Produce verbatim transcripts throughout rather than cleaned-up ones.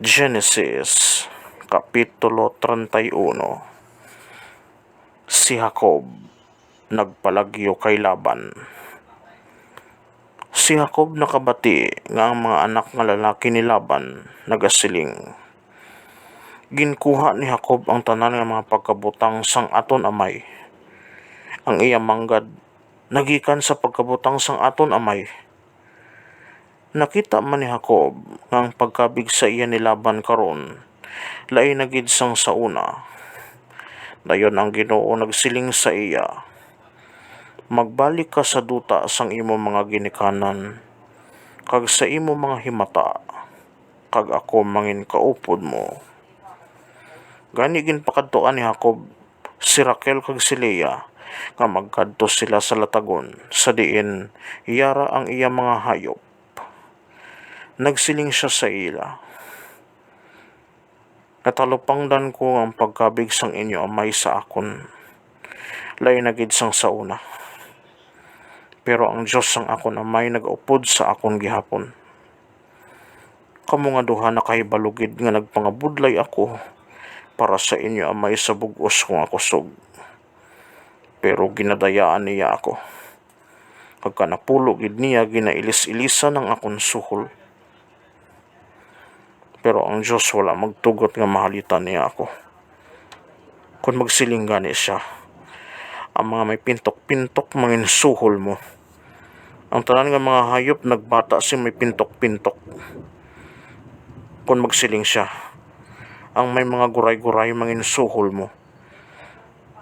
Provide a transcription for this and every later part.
Genesis, Kapitulo treinta y uno. Si Jacob nagpalagyo kay Laban. Si Jacob nakabati nga ang mga anak nga lalaki ni Laban nagasiling, "Ginkuha ni Jacob ang tanan nga mga pagkabutang sang aton amay. Ang iya manggad nagikan sa pagkabutang sang aton amay." Nakita man ni Jacob nga ang pagkabig sa iya ni Laban karon lain na gid sang sa una. Dayon ang Ginoo nagsiling sa iya, "Magbalik ka sa duta sang imo mga ginikanan kag sa imo mga himata, kag ako mangin kaupod mo." Gani ginpakadtuan ni Jacob si Raquel kag si Lea nga magkadto sila sa latagon sa diin yara ang iya mga hayop. Nagsiling sia sa ila, "Natalupangdan ko ang pagkabig sang inyo amay sa akon, lain na gid sang sa una. Pero ang Dios sang akon amay nagaupod sa akon gihapon. Kamo nga duha nakahibalo gid nga nagpangabudlay ako para sa inyo amay sa bug-os ko nga kusog. Pero ginadayaan niya ako, kag kanapulo gid niya ginailis-ilisan ang akon suhol. Pero ang Dios wala magtugot nga mahalitan niya ako. Kon magsiling gani sia, ang mga may pintok-pintok manginsuhol mo. Ang tanan nga mga hayop nagbata sing may pintok-pintok." Kon magsiling sia, "Ang may mga guray-guray manginsuhol mo."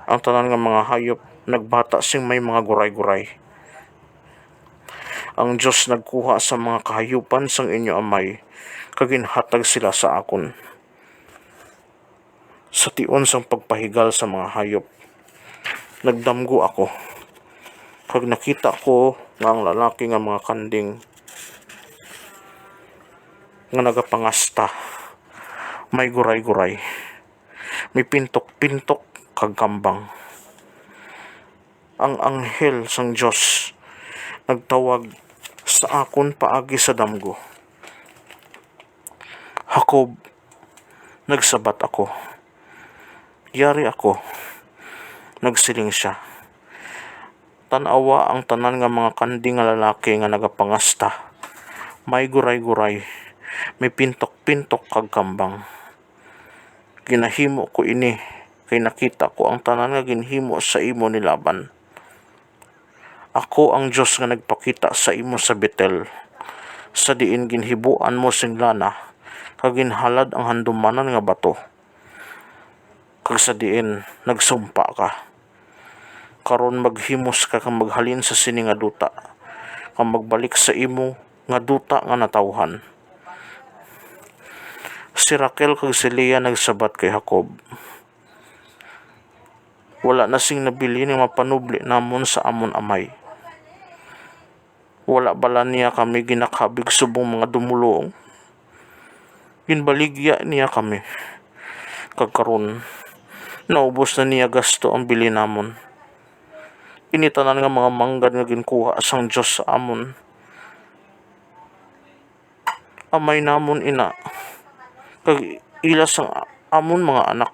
Ang tanan nga mga hayop nagbata sing may mga guray-guray. Ang Dios nagkuha sa mga kahayupan sang inyo amay, kag ginhatag sila sa akon. Sa tion sang pagpahigal sa mga hayop, nagdamgo ako, kag nakita ko nga ang lalaki nga mga kanding nga nagapangasta may guray-guray, may pintok-pintok kag kambang. Ang anghel sang Dios nagtawag sa akon paagi sa damgo. "Jacob," nagsabat ako. "Yari ako," nagsiling sia. Tan-awa, ang tanan nga mga kanding nga lalaki nga nagapangasta, may guray-guray, may pintok-pintok kag kambang. Ginahimo ko ini kay nakita ko ang tanan nga ginhimo sa imo ni Laban. Ako ang Dios nga nagpakita sa imo sa Betel, sa diin ginhibuan mo sing lana, kag ginhalad ang handumanan nga bato, kag sa diin nagsumpa ka. Karon maghimos ka kag maghalin sa sini nga duta, kag magbalik sa imo nga duta nga natawhan." Si Raquel kag si Lea nagsabat kay Jacob, "Wala na sing nabilin nga mapanubli namon sa amon amay. Wala bala niya kami ginakabig subong mga dumulong? Ginbaligya niya kami, kag karon naubos na niya gasto ang bili namon. Ini tanan nga mga manggad nga ginkuha sang Dios sa amon, amay namon ina, kag ila sang amon mga anak.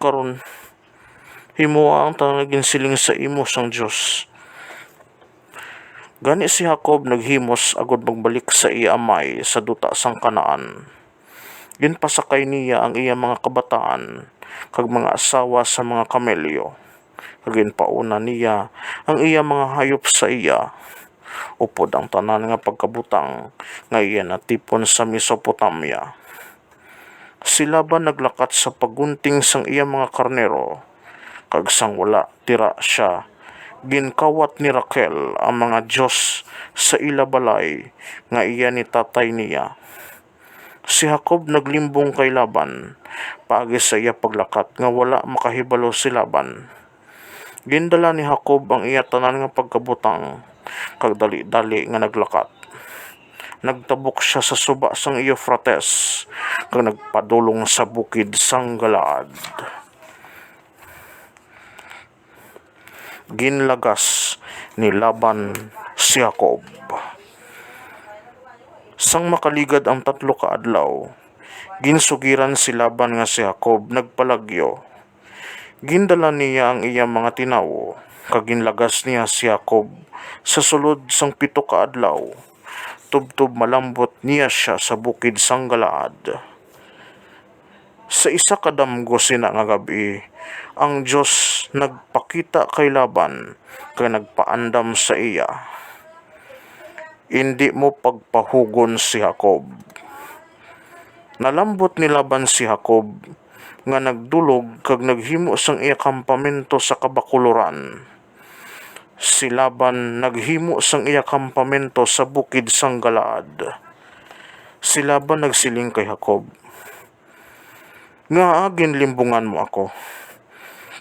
Karon, himoa ang tanan nga ginsiling sa imo sang Dios." Gani si Jacob naghimos agod magbalik sa iya amay sa duta sang Canaan. Ginpasakay niya ang iya mga kabataan kag mga asawa sa mga kamelyo, kag ginpauna niya ang iya mga hayop sa iya, upod ang tanan nga pagkabutang nga iya natipon sa Mesopotamia. Si Laban naglakat sa paggunting sang iya mga karnero, kag sang wala tira sia, ginkawat ni Raquel ang mga dios sa ila balay nga iya ni tatay niya. Si Jacob naglimbong kay Laban paagi sa iya paglakat nga wala makahibalo si Laban. Gindala ni Jacob ang iya tanan nga pagkabutang, kag dali-dali nga naglakat. Nagtabok sia sa suba sang Eufrates, kag nagpadulong sa bukid sang Galaad. Ginlagas ni Laban si Jacob. Sang makaligad ang tatlo ka adlaw, Ginsugiran si Laban nga si Jacob nagpalagyo. Gindala niya ang iya mga tinawo, kag ginlagas niya si Jacob sa sulod sang pito ka adlaw, tubtob malambot niya sia sa bukid sang Galaad. Sa isa ka damgo sina nga gab-i, ang Dios nagpakita kay Laban kag nagpaandam sa iya, "Indi mo pagpahugon si Jacob." Nalambot ni Laban si Jacob, nga nagdulog kag naghimo sang iya kampamento sa kabakuloran. Si Laban naghimo sang iya kampamento sa bukid sang Galaad. Si Laban nagsiling kay Jacob, "Ngaa ginlimbungan mo ako,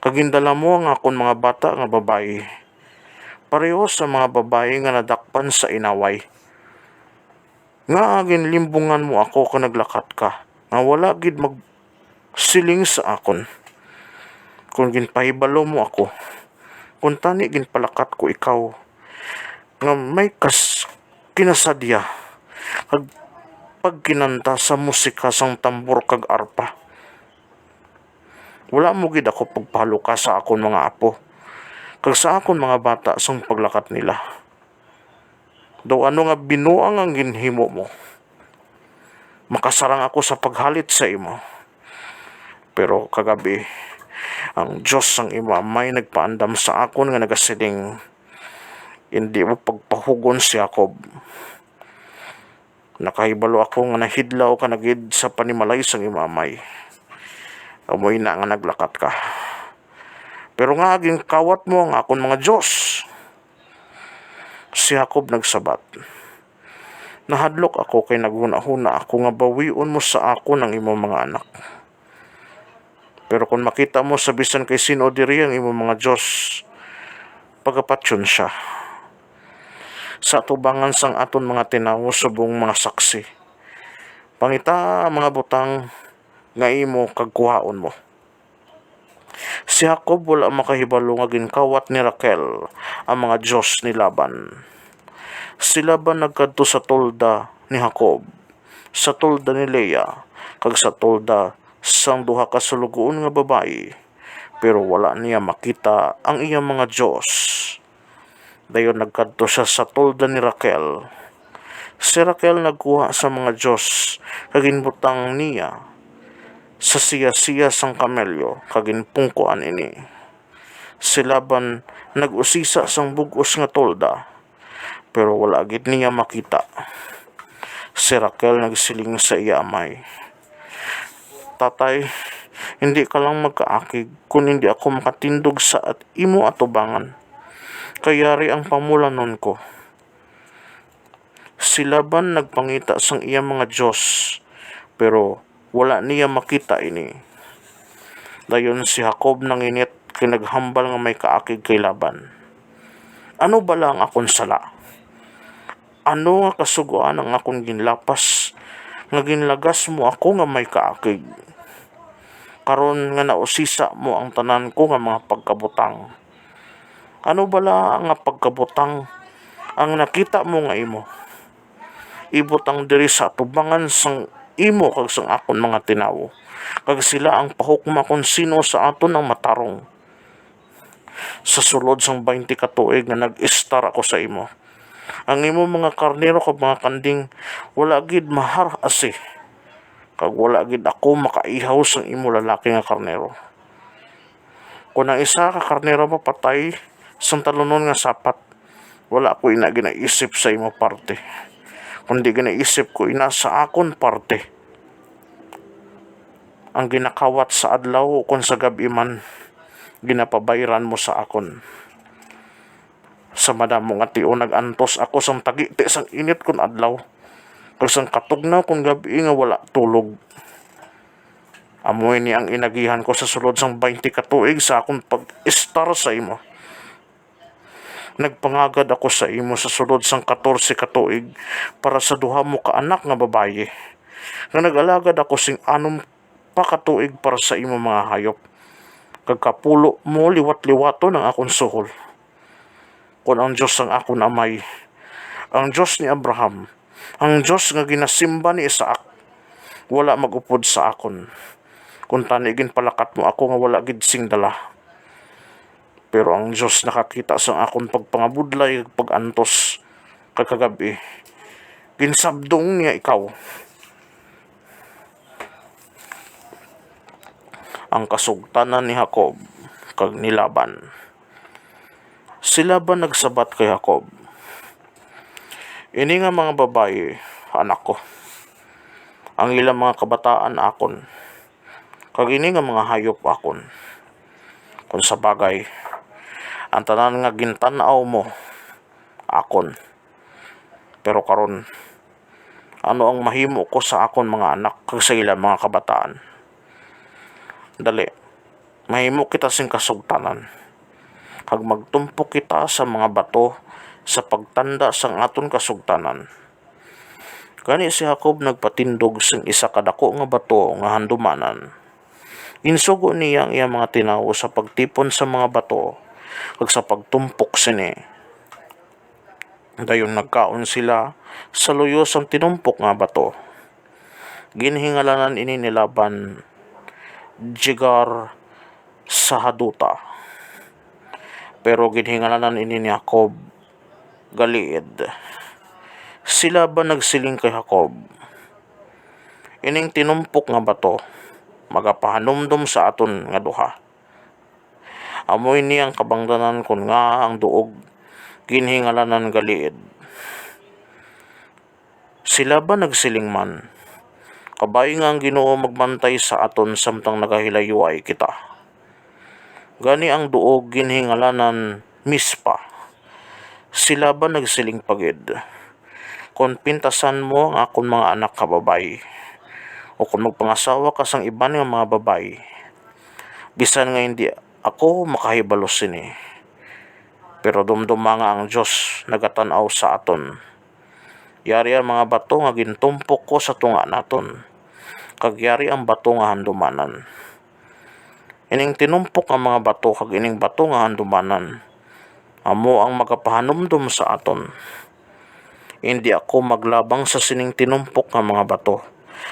kag gindala mo ang akon mga bata nga babayi, pareho sa mga babayi nga nadakpan sa inaway? Ngaa ginlimbungan mo ako kag naglakat ka, nga wala gid magsiling sa akon? Kon ginpahibalo mo ako, kuntani ginpalakat ko ikaw, nga may kas-, kinasadya, kag pagkinanta sa musika sang tambor kag arpa. Wala mo gid ako pagpahaluka sa akon mga apo, kag sa akon mga bata sang paglakat nila. Daw ano nga binuang ang ginhimo mo? Makasarang ako sa paghalit sa imo. Pero kagab-i, ang Dios sang imo amay nagpaandam sa akon nga nagasiling, 'Indi mo pagpahugon si Jacob.' Nakahibalo ako nga nahidlaw ka na gid sa panimalay sang imo amay. Amo ina nga naglakat ka. Pero ngaa ginkawat mo ang akon mga dios?" Si Jacob nagsabat, "Nahadlok ako kay naghunahuna ako nga bawion mo sa akon ang imo mga anak. Pero kon makita mo sa bisan kay sin-o diri ang imo mga dios, pagapatyon sia. Sa atubangan sang aton mga tinawo subong mga saksi, pangita ang mga butang nga imo kag kuhaon mo." Si Jacob wala makahibalo nga ginkawat ni Raquel ang mga dios ni Laban. Si Laban nagkadto sa tolda ni Jacob, sa tolda ni Lea, kag sa tolda sang duha ka suloguon nga babayi, pero wala niya makita ang iya mga dios. Dayon nagkadto sia sa tolda ni Raquel. Si Raquel nagkuha sa mga dios kag ginbutang niya sa siyasiya sang kamelyo kag ginpungkoan ini. Si Laban nag-usisa sang bug-os nga tolda, pero wala gid niya makita. Si Raquel nagsiling sa iya amay, "Tatay, hindi ka lang magkaakig kon hindi ako makatindog sa at-, imo atubangan, kay yari ang pamulanon ko." Si Laban nagpangita sang iya mga dios, pero wala niya makita ini. Dayon si Jacob nanginit kag naghambal nga may kaakig kay Laban, "Ano bala ang akon sala? Ano nga kasugoan ang akon ginlapas, nga ginlagas mo ako nga may kaakig? Karon nga nausisa mo ang tanan ko nga mga pagkabutang, ano bala nga pagkabutang ang nakita mo nga imo? Ibutang diri sa atubangan sang imo kag sang akon mga tinawo, kag sila ang pahukma kon sino sa aton ang matarong." Sa sulod sang baynte ka tuig nga nag-estar ako sa imo, ang imo mga karnero kag mga kanding wala gid maharasi, kag wala gid ako makaihaw sang imo lalaki nga karnero. Kon ang isa ka karnero mapatay sang talunon nga sapat, wala ko ina ginaisip sa imo parte, kundi ginaisip ko ina sa akon parte. Ang ginakawat sa adlaw ukon sa gab-i man, ginapabayran mo sa akon. Sa madamo nga tion nag-antos ako sang tagiti sang init kon adlaw, kag sang katugnaw kon gab-i nga wala tulog. Amo ini ang inagihan ko sa sulod sang baynte ka tuig sa akon pag-estar sa imo. Nagpangagad ako sa imo sa sulod sang katorse ka tuig para sa duha mo ka anak nga babayi, nga nag-alagad ako sing anom pa ka tuig para sa imo mga hayop, kag kapulo mo liwat-liwaton ang akon suhol. Kon ang Dios sang akon amay, ang Dios ni Abraham, ang Dios nga ginasimba ni Isaac, wala mag-upod sa akon, kuntani ginpalakat mo ako nga wala gid sing dala. Pero ang Dios nakakita sang akon pagpangabudlay kag pag-antos, kag kagab-i ginsabdong niya ikaw. Ang kasugtanan ni Jacob kag ni Laban. Si Laban nagsabat kay Jacob, "Ini nga mga babayi, anak ko, ang ilang mga kabataan akon, kag ini nga mga hayop akon. Kon sa bagay, ang tanan nga gintan-aw mo, akon. Pero karon, ano ang mahimo ko sa akon mga anak kag sa ila mga kabataan? Dali, mahimo kita sing kasugtanan, kag magtumpok kita sa mga bato sa pagtanda sang aton kasugtanan." Gani si Jacob nagpatindog sing isa ka daku nga bato nga handumanan. Ginsugo niya ang iya mga tinawo sa pagtipon sa mga bato kag sa pagtumpok sini. Dayon nagkaon sila sa luyo sang tinumpok nga bato. Ginhingalanan ini ni Laban Jegar Sahaduta, pero ginhingalanan ini ni Jacob Galeed. Si Laban nagsiling kay Jacob, "Ining tinumpok nga bato magapahanumdom sa aton nga duha. Amo ini ang kabangdanan kon ngaa ang duog ginhingalanan Galeed." Si Laban nagsiling man, "Kabay nga ang Ginoo magbantay sa aton samtang nagahilayway kita." Gani ang duog ginhingalanan Mizpa. Si Laban nagsiling pa gid, "Kon pintasan mo ang akon mga anak nga babayi, o kon magpangasawa ka sang iban nga mga babayi, bisan nga indi ako makahibalo sini. Pero dumduma nga ang Dios nagatan-aw sa aton. Yari ang mga bato nga gintumpok ko sa tunga naton, kag yari ang bato nga handumanan. Ining tinumpok nga mga bato kag ining bato nga handumanan amo ang magapahanumdom sa aton. Indi ako maglabang sa sining tinumpok nga mga bato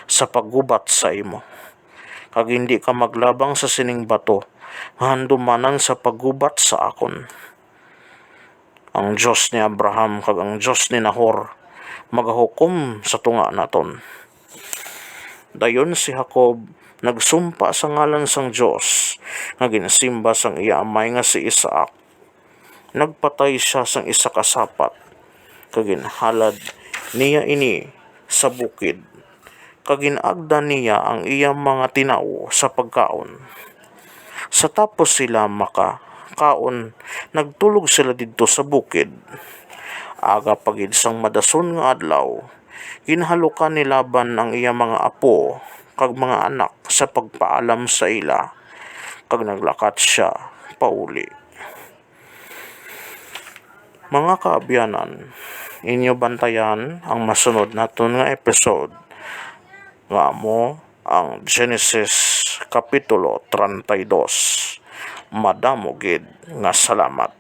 sa paggubat sa imo, kag indi ka maglabang sa sining bato nga handumanan sa paggubat sa akon. Ang Dios ni Abraham kag ang Dios ni Nahor magahukom sa tunga naton." Dayon si Jacob nagsumpa sa ngalan sang Dios nga ginsimba sang iya amay nga si Isaac. Nagpatay sia sang isa ka sapat, kag ginhalad niya ini sa bukid, kag gin-agda niya ang iya mga tinawo sa pagkaon. Sa tapos sila makakaon, nagtulog sila didto sa bukid. Aga pa gid sang madason nga adlaw, ginhalukan ni Laban ang iya mga apo kag mga anak sa pagpaalam sa ila, kag naglakat sia pauli. Mga kaabyanan, inyo bantayan ang masunod naton nga episode, nga amo ang Genesis Kapitulo treinta y dos. Madamo gid nga salamat.